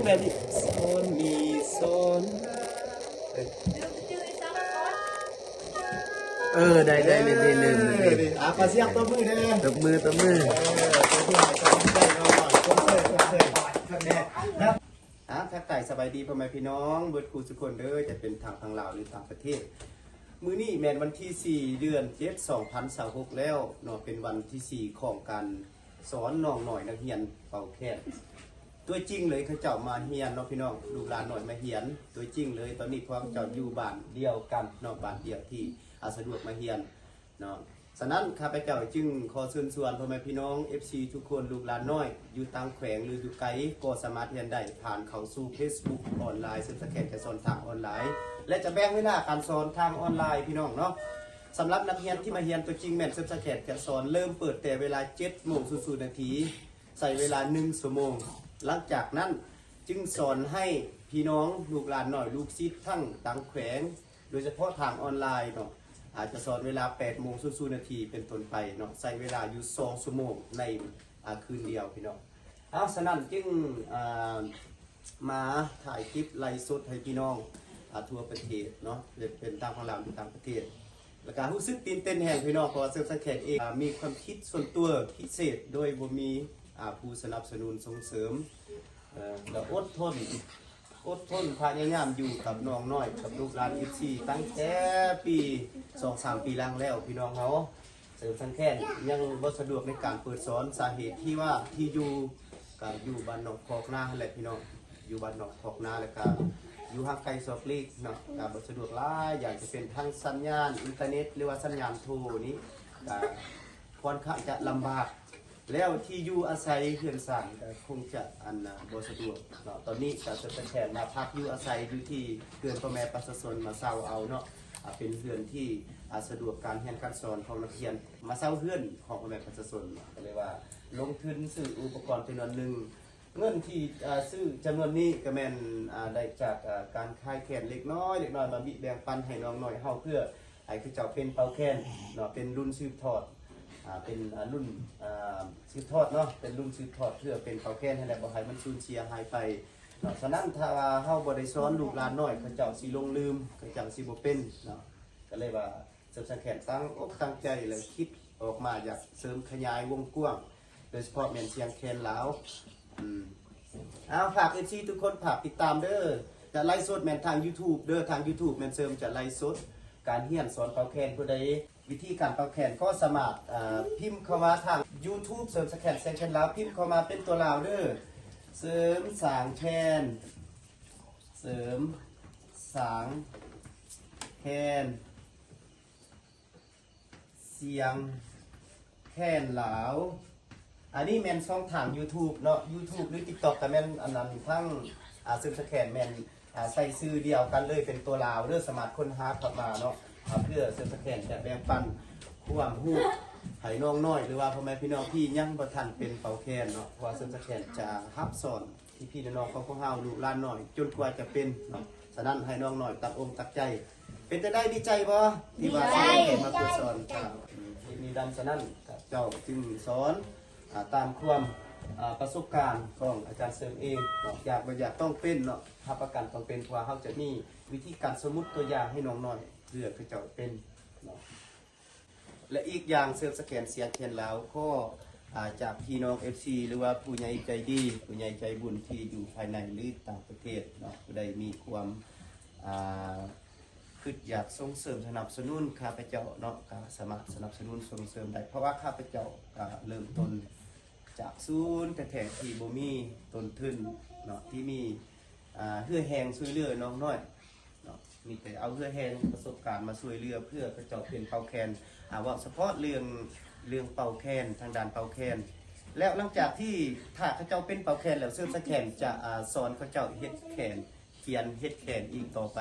ແບບນີ້ ໂຊນມີໂຊນ ເອີ ໄດ້ ໄດ້ ໄດ້ ໄດ້ ເອີ ເອີ ອ່າ ຂໍສຽງຕົບມືແດ່ ຕົບມື ຕົບມື ເອີ ຕົບມືໃຫ້ກຳລັງໃຈເນາະ ຊົມເຊີຍ ຊົມເຊີຍ ແນ່ ອ່າ ທັກທາຍສະບາຍດີພໍ່ແມ່ພີ່ນ້ອງເບິດຄູ່ສູ່ຄົນເດີ ຈະເປັນທາງ ທາງລາວ ຫຼື ຕ່າງປະເທດ. ມື້ນີ້ແມ່ນວັນທີສີ່ ເດືອນເຈັດ ສອງພັນຊາວຫົກແລ້ວເນາະ ເປັນວັນທີສີ່ຂອງການສອນນ້ອງນ້ອຍນັກຮຽນເປົ່າແຄນ ຕົວຈິງເລີຍ ເຂົາເຈົ້າມາຮຽນເນາະພີ່ນ້ອງ ລູກຫຼານນ້ອຍມາຮຽນຕົວຈິງເລີຍ. ຕອນນີ້ພວກເຂົາເຈົ້າຢູ່ບ້ານດຽວກັນເນາະ ບ້ານດຽວທີ່ ອາ ສະດວກມາຮຽນເນາະ. ສະນັ້ນ ຂ້າພະເຈົ້າຈຶ່ງຂໍເຊີນຊວນພໍ່ແມ່ພີ່ນ້ອງ ເອັຟຊີ ທຸກຄົນ ລູກຫຼານນ້ອຍຢູ່ຕ່າງແຂວງ ຫຼື ຢູ່ໄກ ກໍສາມາດຮຽນໄດ້ ຜ່ານເຂົ້າສູ່ເຟສບຸກອອນລາຍ ເສີມສັກແຂນຈະສອນທາງອອນລາຍ ແລະ ຈະແບ່ງເວລາການສອນທາງອອນລາຍພີ່ນ້ອງເນາະ. ສຳລັບນັກຮຽນທີ່ມາຮຽນຕົວຈິງແມ່ນ ເສີມສັກແຂນຈະສອນເລີ່ມເປີດແຕ່ເວລາເຈັດໂມງສູນນາທີ ໃຊ້ເວລາໜຶ່ງຊົ່ວໂມງ. ຫຼັງຈາກນັ້ນຈຶ່ງສອນໃຫ້ພີ່ນ້ອງລູກຫຼານນ້ອຍ ລູກສິດທັງຕ່າງແຂວງ ໂດຍສະເພາະທາງອອນລາຍເນາະ ອາດຈະສອນເວລາແປດໂມງສູນນາທີເປັນຕົ້ນໄປເນາະ ໃຊ້ເວລາຢູ່ສອງຊົ່ວໂມງໃນ ອາ ຄືນດຽວພີ່ນ້ອງ. ເອົາ ສະນັ້ນຈຶ່ງ ອາ ມາຖ່າຍຄລິບໄລຟ໌ສົດໃຫ້ພີ່ນ້ອງ ອາ ທົ່ວປະເທດເນາະ ເປັນ ເປັນຕ່າງຝັ່ງລາວ ຢູ່ຕ່າງປະເທດ ແລ້ວກະຮູ້ສຶກຕື່ນເຕັ້ນແຮງພີ່ນ້ອງ ເພາະວ່າເສີມສັກແຂນເອງ ອາ ມີຄວາມຄິດສ່ວນຕົວພິເສດ ໂດຍບໍ່ມີ ອາ ຜູ້ສະໜັບສະໜູນສົ່ງເສີມ ເອີ ແລ້ວອົດທົນ ອົດທົນພະຍາຍາມຢູ່ກັບນ້ອງນ້ອຍ ກັບລູກຫຼານ ເອັຟຊີ ຕັ້ງແຕ່ປີ ສອງສາມປີຫຼັງແລ້ວ ພີ່ນ້ອງເຮົາ ເສີມສັກແຂນຍັງບໍ່ສະດວກໃນການເປີດສອນ ສາເຫດທີ່ວ່າທີ່ຢູ່ ກະຢູ່ບ້ານນອກຄອກນາຫັ້ນແຫຼະພີ່ນ້ອງ ຢູ່ບ້ານນອກຄອກນາ ແລ້ວກະຢູ່ຫ່າງໄກສອກຫຼີກເນາະ ກະບໍ່ສະດວກຫຼາຍ ຢ່າງຈະເປັນທັງສັນຍານອິນເຕີເນັດ ຫຼືວ່າສັນຍານໂທນີ້ ກະຄ່ອນຂ້າງຈະລຳບາກ ແລ້ວທີ່ຢູ່ອາໄສເຮືອນຊານກະຄົງຈະ ອັນນະ ບໍ່ສະດວກເນາະ. ຕອນນີ້ກະເຊີນສັກແຂນມາພັກຢູ່ອາໄສຢູ່ທີ່ເຮືອນພໍ່ແມ່ປະຊາຊົນ ມາເຊົ່າເອົາເນາະ ອາ ເປັນເຮືອນທີ່ ອາ ສະດວກການຮຽນການສອນຂອງນັກຮຽນ ມາເຊົ່າເຮືອນຂອງພໍ່ແມ່ປະຊາຊົນ ກະເລີຍວ່າລົງທຶນຊື້ອຸປະກອນຈຳນວນໜຶ່ງ ເງິນທີ່ ອາ ຊື້ຈຳນວນນີ້ກະແມ່ນ ອາ ໄດ້ຈາກ ອາ ການຂາຍແຄນເລັກນ້ອຍ ເລັກນ້ອຍ ມາບິແບ່ງປັນໃຫ້ນ້ອງນ້ອຍເຮົາ ເພື່ອໃຫ້ເຂົາເຈົ້າເປັນເປົ່າແຄນເນາະ ເປັນລຸ້ນສືບທອດ ອາ ເປັນ ອາ ລຸ້ນ ອາ ສືບທອດເນາະ ເປັນລຸ້ນສືບທອດ ເພື່ອເປັນເປົ່າແຄນຫັ້ນແຫຼະ ບໍ່ໃຫ້ມັນສູນເສຍຫາຍໄປເນາະ. ສະນັ້ນຖ້າວ່າເຮົາບໍ່ໄດ້ສອນ ລູກຫຼານນ້ອຍເຂົາເຈົ້າຊິຫຼົງລືມ ເຂົາເຈົ້າຊິບໍ່ເປັນເນາະ. ກະເລີຍວ່າ ເສີມສັກແຂນຕັ້ງອົກຕັ້ງໃຈ ແລ້ວຄິດອອກມາຢາກເສີມຂະຫຍາຍວົງກວ້າງ ໂດຍສະເພາະແມ່ນສຽງແຄນລາວ. ອືມ ເອົາ ຝາກ ເອັຟຊີ ທຸກຄົນ ຝາກຕິດຕາມເດີ ຈະໄລຟ໌ສົດແມ່ນທາງຢູທູບເດີ ທາງຢູທູບແມ່ນເສີມຈະໄລຟ໌ສົດການຮຽນສອນເປົ່າແຄນ. ຜູ້ໃດ ວິທີການເປົ່າແຄນກໍສາມາດ ອາ ພິມເຂົ້າມາທາງຢູທູບ ເສີມສັກແຂນ ສຽງແຄນລາວ ພິມເຂົ້າມາເປັນຕົວລາວເດີ ເສີມສາງແຄນ ເສີມສາງແຄນ ສຽງແຄນລາວ. ອັນນີ້ແມ່ນຊ່ອງທາງຢູທູບເນາະ ຢູທູບ ຫຼື ຕິກຕັອກ ກະແມ່ນອັນນັ້ນ ທັງ ອາ ເສີມສັກແຂນແມ່ນ ອາ ໃສ່ຊື່ດຽວກັນເລີຍ ເປັນຕົວລາວເດີ ສາມາດຄົ້ນຫາເຂົ້າມາເນາະ ອາ ເພື່ອເສີມສັກແຂນຈະແບ່ງປັນຄວາມຮູ້ໃຫ້ນ້ອງນ້ອຍ ຫຼືວ່າພໍ່ແມ່ພີ່ນ້ອງທີ່ຍັງບໍ່ທັນເປັນເປົ່າແຄນເນາະ ເພາະວ່າເສີມສັກແຂນຈະຮັບສອນ ພີ່ໆ ນ້ອງໆ ຂອງພວກເຮົາ ລູກຫຼານນ້ອຍ ຈົນກວ່າຈະເປັນເນາະ. ສະນັ້ນໃຫ້ນ້ອງນ້ອຍຕັ້ງອົກຕັ້ງໃຈ. ເປັນຈັ່ງໃດ ດີໃຈບໍ່ ທີ່ວ່າ ດີໃຈ ເຊີນແຂນມາເປີດສອນ? ເຈົ້າ ຍິນດີນຳ. ສະນັ້ນເຈົ້າຈຶ່ງສອນ ອາ ຕາມຄວາມ ອາ ປະສົບການຂອງອາຈານເສີມເອງເນາະ ຢາກບໍ່ຢາກຕ້ອງເປັນເນາະ ຮັບປະກັນຕ້ອງເປັນ ເພາະວ່າເຮົາຈະມີວິທີການສົມມຸດຕົວຢ່າງໃຫ້ນ້ອງນ້ອຍ ເພື່ອເຂົາເຈົ້າເປັນເນາະ. ແລະ ອີກຢ່າງ ເສີມສັກແຂນ ສຽງແຄນລາວ ຂໍ ອາ ຈາກພີ່ນ້ອງ ເອັຟຊີ ຫຼືວ່າຜູ້ໃຫຍ່ໃຈດີ ຜູ້ໃຫຍ່ໃຈບຸນທີ່ຢູ່ພາຍໃນ ຫຼື ຕ່າງປະເທດເນາະ ຜູ້ໃດມີຄວາມ ອາ ຄິດຢາກສົ່ງເສີມສະໜັບສະໜູນຂ້າພະເຈົ້າເນາະ ກະສາມາດສະໜັບສະໜູນສົ່ງເສີມໄດ້ ເພາະວ່າຂ້າພະເຈົ້າກະເລີ່ມຕົ້ນຈາກສູນແທ້ໆ ທີ່ບໍ່ມີຕົ້ນທຶນເນາະ ທີ່ມີ ອາ ເຫື່ອແຮງຊ່ວຍເຫຼືອນ້ອງນ້ອຍເນາະ ມີແຕ່ເອົາເຫື່ອແຮງປະສົບການມາຊ່ວຍເຫຼືອ ເພື່ອເຂົາເຈົ້າເປັນເປົ່າແຄນ ອາ ເວົ້າສະເພາະເລື່ອງ ເລື່ອງເປົ່າແຄນ ທາງດ້ານເປົ່າແຄນ. ແລ້ວຫຼັງຈາກທີ່ ຖ້າເຂົາເຈົ້າເປັນເປົ່າແຄນແລ້ວ ເສີມສັກແຂນຈະ ອາ ສອນເຂົາເຈົ້າເຮັດແຄນ ຂຽນເຮັດແຄນອີກຕໍ່ໄປ.